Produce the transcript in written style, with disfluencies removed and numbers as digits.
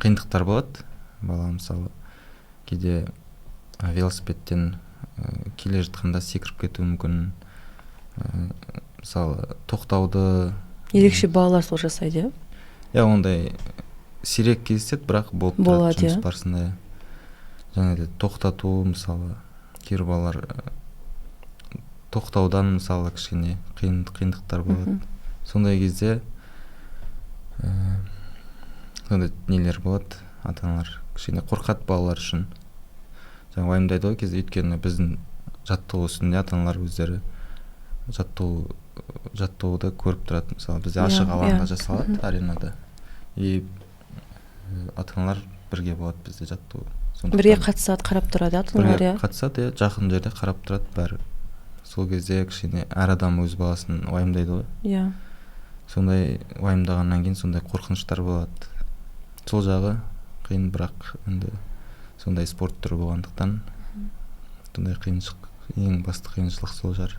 Қиындықтар болады. Бала, мысалы, кейде велосипедтен келе жатқанда секіріп кетуі мүмкін, мысалы, тоқтауды. Ерекше балалар сол жасайды, иә? Иә, ондай сирек кездеседі, бірақ болып тұрады Болады, жұмыс иә. барысында, иә. Және де тоқтату, мысалы, кейбір балалар тоқтаудан, мысалы, кішкене қиындықтар болады. Сондай кезде сондай нелер болады, ата аналар кішкене қорқады балалар үшін, жаңа уайымдайды ғой кезде, өйткені біздің жаттығу үстінде ата аналар өздері жаттығуды көріп тұрады. Мысалы, бізде ашық алаңда жасалады, аренада, и ата аналар бірге болады бізде жаттығу. Бірге Сондықтан қатысады, қарап тұрады ата аналар. Бірге Иә. қатысады, иә, жақын жерде қарап тұрады бәрі. Сол кезде кішкене әр адам өз баласын уайымдайды ғой. Сондай уайымдағаннан кейін сондай қорқыныштар болады, сол жағы қиын. Бірақ енді сондай спорт түрі болғандықтан, сондай қиыншылық, ең басты қиыншылық сол жар.